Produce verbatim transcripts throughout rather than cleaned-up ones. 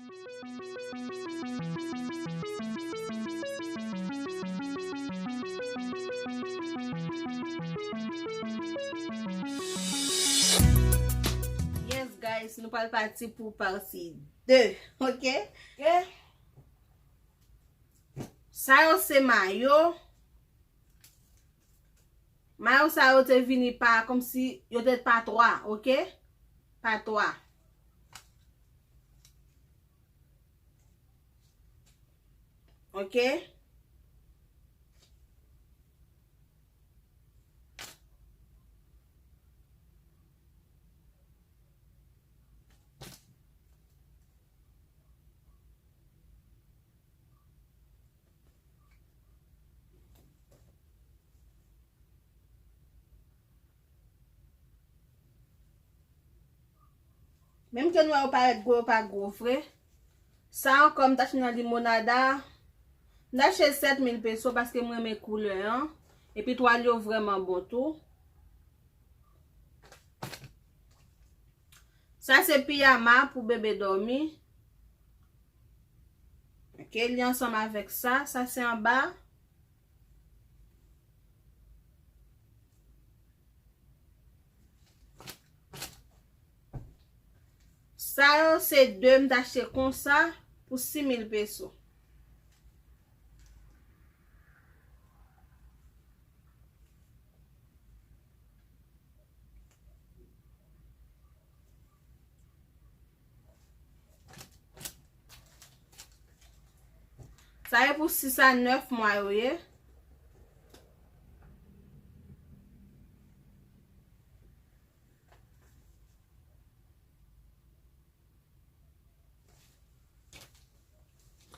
Yes, guys, nou pral pati pou pati de, ok? Ok. Sa yo se mayo. Mayo sa yo te vini pa, kòmsi yo te pa twa, ok? Pa twa. Ok? Menm ke nou wè yo parèt gwo, yo pa gwo vre. Sa ankò, m t achte nan Limonada. M t achte l sèt mil peso paske m renmen koulè an. Epi twal yo vrèman bon tou. Sa se piyama pou bebe dòmi. Ok, li ansanm avèk sa. Sa se anba. Sa yo se de m t achte konsa pou sis mil peso. Sa e pou sis a nèf mwa yo ye.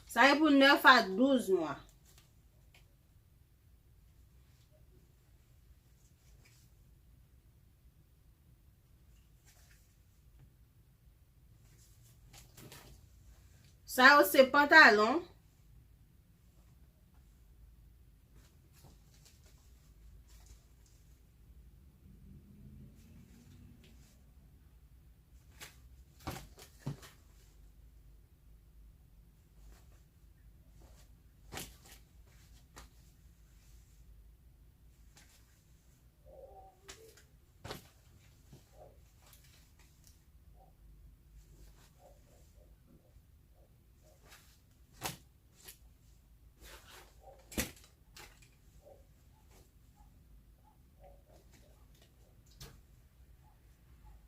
Sa e pou nèf a douz mwa. Sa yo se pantalon.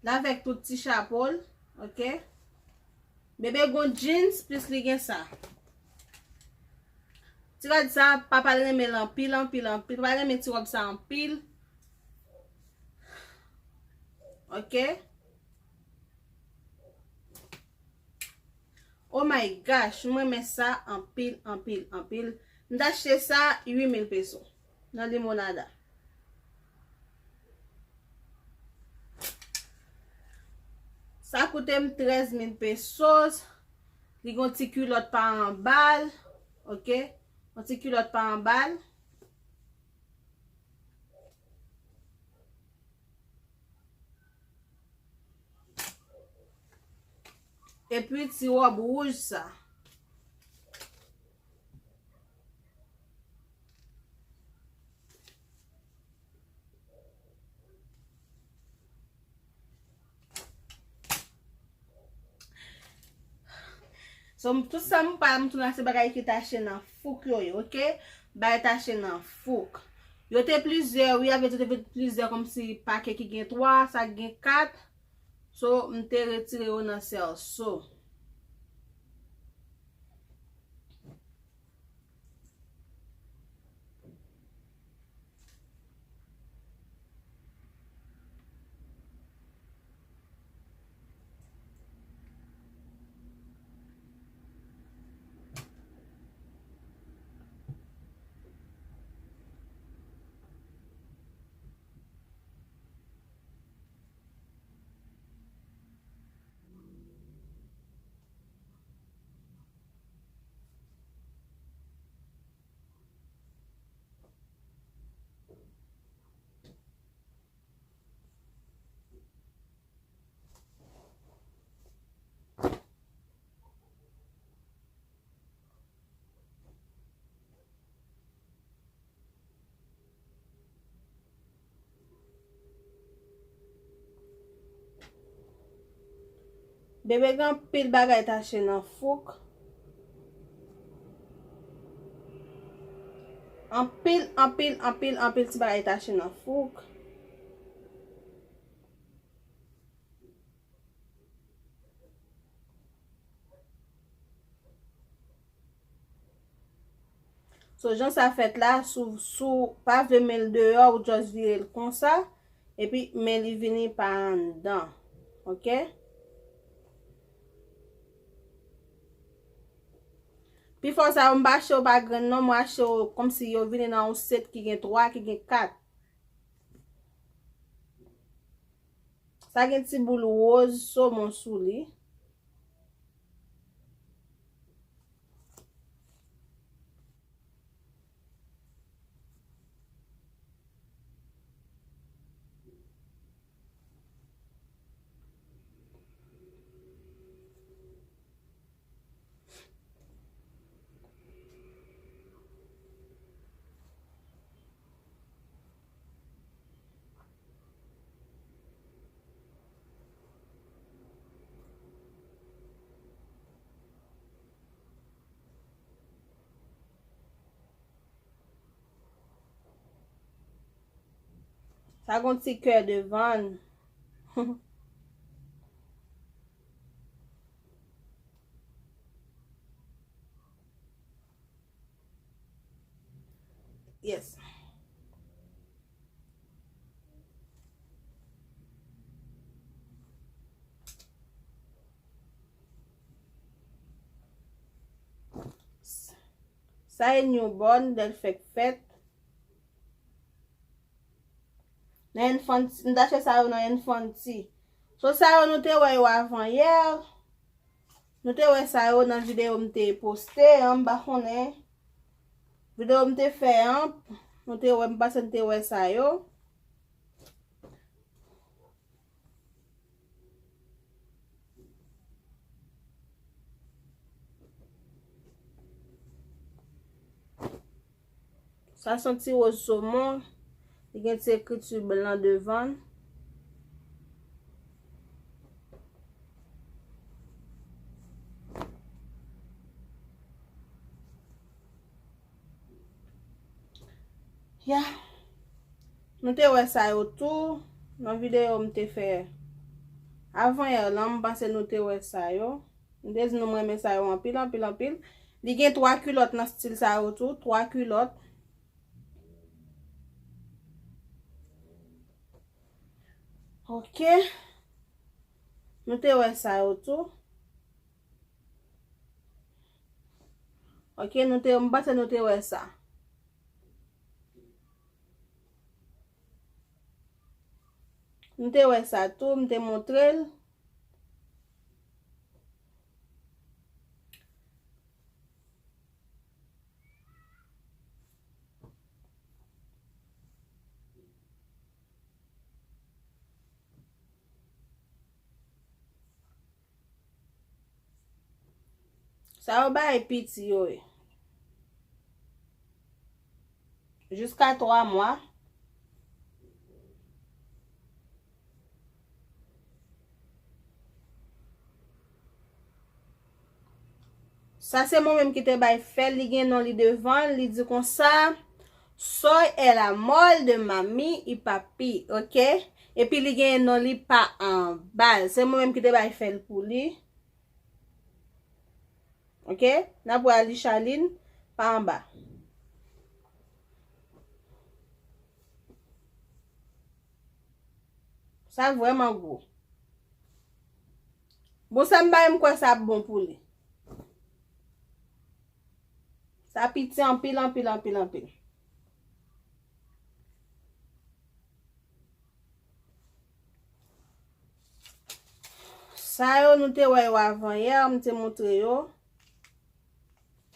L avèk tout ti chapo l, ok? Bebe gon jeans, plis li gen sa. Ti rad sa, papa l renmen l anpil, anpil, anpil. Papa l renmen ti wòb sa anpil. Ok? Oh my gosh, m renmen sa anpil, anpil, anpil. M t achte sa uit mil peso nan Limonada. Sa koute m trèz mil pesos. Li gon ti kilòt pa anba l. Ok? Yon ti kilòt pa anba l. Epi ti wòb wouj sa. So, m, tout sa m pa, m tounen se bagay ki tache nan fouk yo ye, ok? Bagay tache nan fouk. Yo te plizyè, wi, avè di yo te vin plizyè kòmsi pake ki gen twa, sa gen kat. So, m te retire yo nan sèso. Bebe gen anpil bagay tache nan fouk. Anpil, anpil, anpil, anpil ti bagay tache nan fouk. So, jan sa fèt la, si w, si w pa vle men l deyò, ou just vire l konsa, epi men li vini pa anndan. Oke? Pifò sa yo, m pa achte yo pa grenn non, mwen achte yo kòmsi yo vini nan yon set ki gen twa, ki gen kat. Sa gen ti boul woz somon sou li. Sa gon ti kè devan. Yes. Sa e newborn, lè l fèk fèt. Nan Enfanti, m t achte sa yo nan Enfanti. So, sa yo nou te wè yo avan yè. Nou te wè sa yo nan videyo m te poste an, m pa konnen. Videyo m te fè an, nou te wè, m panse n te wè sa yo. Sa se yon ti woz somon. Li gen ti ekriti blan devan l. Ya. Nou te wè sa yo tou nan videyo m te fè avan yè lan, m panse nou te wè sa yo. M te di nou m renmen sa yo anpil, anpil, anpil. Li gen twa kilòt nan stil sa yo tou, twa kilòt. Oke. Nou te wè sa yo tou. Oke, nou te, m panse nou te wè sa. Nou te wè sa tou, m te montre l. Sa yo bay piti yo ye. Jiska twa mwa. Sa se mwen menm ki te bay fè l, li gen non li devan l, li di konsa, Soy el amor de mami y papi, oke? Epi li gen non li pa anba l. Se mwen menm ki te bay fè l pou li. Oke? N ap wè Alichaline pa anba. Sa vrèman gwo. Bon, sa m bay, m kwè sa ap bon pou li. Sa piti anpil, anpil, anpil, anpil. Sa yo nou te wè yo avan yè, m te montre yo.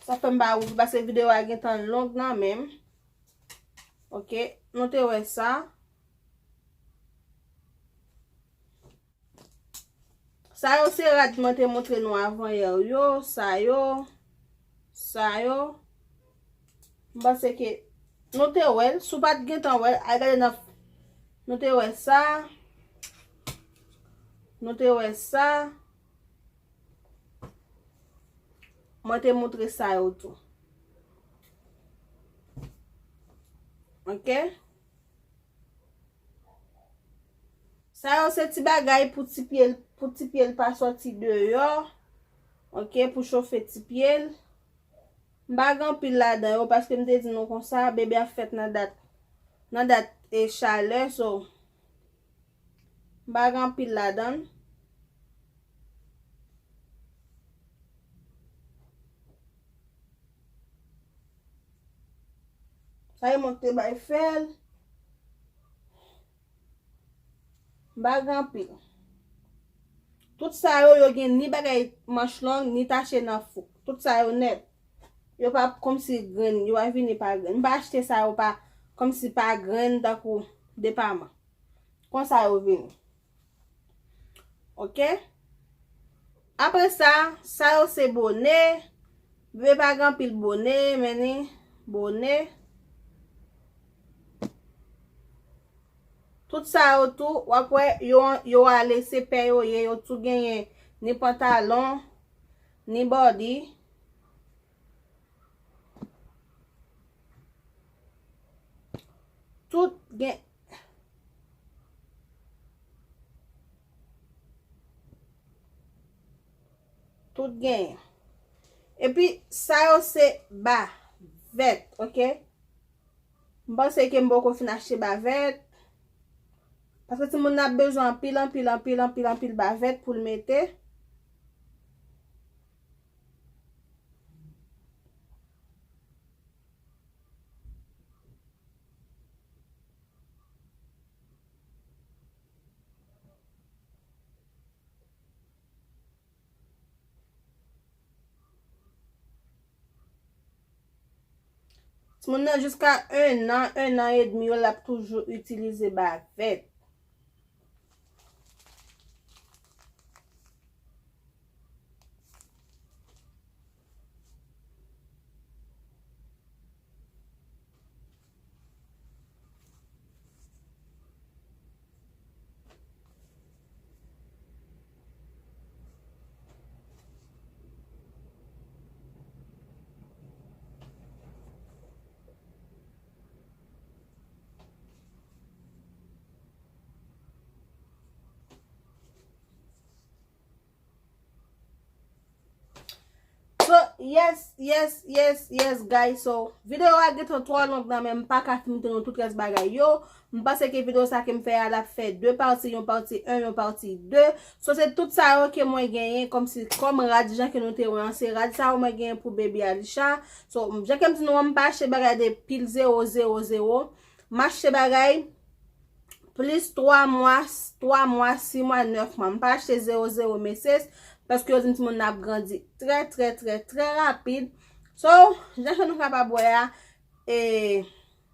Sa fè m pa ouvri paske videyo a gentan long nan men m. Oke, nou te wè sa. Sa yo se rad mwen te montre nou avan yè yo, sa yo, sa yo. M panse ke nou te wè l, si w pa t gentan wè l, al gade nan, nou te wè sa, nou te wè sa, Mwen te moutre sa yo tou. Ok? Sa yo se ti bagay pou ti pye l, pou ti pye l pa sòti deyò. Ok, pou chofe ti pye l. M pa gen anpil ladan yo paske m te di nou konsa, bebe ap fèt nan dat, nan dat e chalè, so m pa gen anpil ladan l. Sa e mwen k te bay fè l. M pa gen anpil. Tout sa yo, yo gen ni bagay manch long, ni tache nan fou. Tout sa yo nèt. Yo pa kòmsi grenn, yo pa vini pa grenn. M pa achte sa yo pa kòmsi pa grenn tankou depaman. Konsa yo vini. Ok? Apre sa, sa yo se bone. Bebe pa gen anpil bone, men ni bone. Tout sa yo tou, w ap wè, yo, yo ale, se pè yo ye, yo tou genyen ni pantalon, ni bòdi. Tout gen, tout genyen. Epi, sa yo se bavèt, ok? M panse ke m poko fin achte bavèt. Paske timoun nan ap bezwen anpil, anpil, anpil, anpil, anpil bavèt pou l mete. Timoun nan jiska en an, en an edmi yo, l ap toujou itilize bavèt. So, yes, yes, yes, yes, guys. So, videyo a gentan twò long nan, men m pa ka fin montre nou tout rès bagay yo. M panse ke videyo sa ke m fè a, l ap fè de pati, yon pati en, yon pati de. So, se tout sa yo ke mwen genyen kòmsi, kòm rad, jan ke nou te wè an. Se rad sa yo mwen genyen pou bebe Alisha. So, jan ke m di nou an, m pa achte bagay de pil zewo, zewo, zewo. M achte bagay plis twa mwa, twa mwa, sis mwa, nèf mwa. M pa achte zewo zewo, mesye, paske yo di m timoun nan ap grandi trè, trè, trè, trè rapid. So, jan ke nou kapab wè a, e,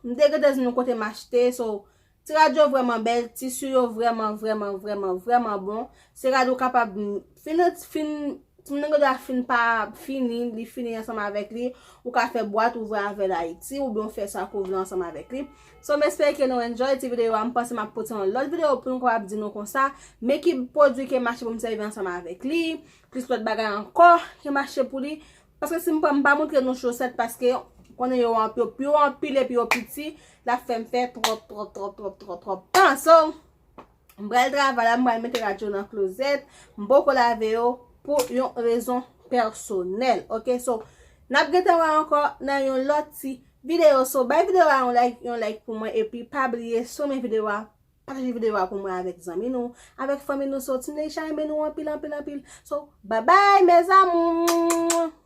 m te gentan di nou kote m achte. So, ti rad yo vrèman bèl, tisi yo vrèman, vrèman, vrèman, vrèman bon. Se rad ou kapab fin, fin Timoun nan gen dwa fin pa fini, li fini ansanm avèk li. Ou ka fè bwat, ou voye avè l Ayiti, oubyen ou fè sa ke w vle ansanm avèk li. So, m espere ke nou enjoy ti videyo a. M panse m ap pote yon lòt videyo pou nou kapab di nou konsa. Men ki pwodui ke m achte pou m sèvi ansanm avèk li. Plis lòt bagay ankò ke m achte pou li. Paske si m pran, m pa montre nou chosèt, paske konnen yo anp, yo pi yo anpil epi yo piti. L ap fè m fè twòp, twòp, twòp, twòp, twòp, twòp tan. So, M pral travay la, m pral mete rad yo nan klozèt. M poko lave yo pou yon rezon pèsonèl. Ok, so, n ap gentan wè ankò nan yon lòt ti videyo. So, bay videyo a yon like, yon like pou mwen. Epi, pa bliye, si w renmen videyo a, pataje videyo a pou mwen avèk zanmi nou, avèk fanmi nou. So, Team Leisha renmen nou anpil, anpil, anpil. So, bye bye, mes amours!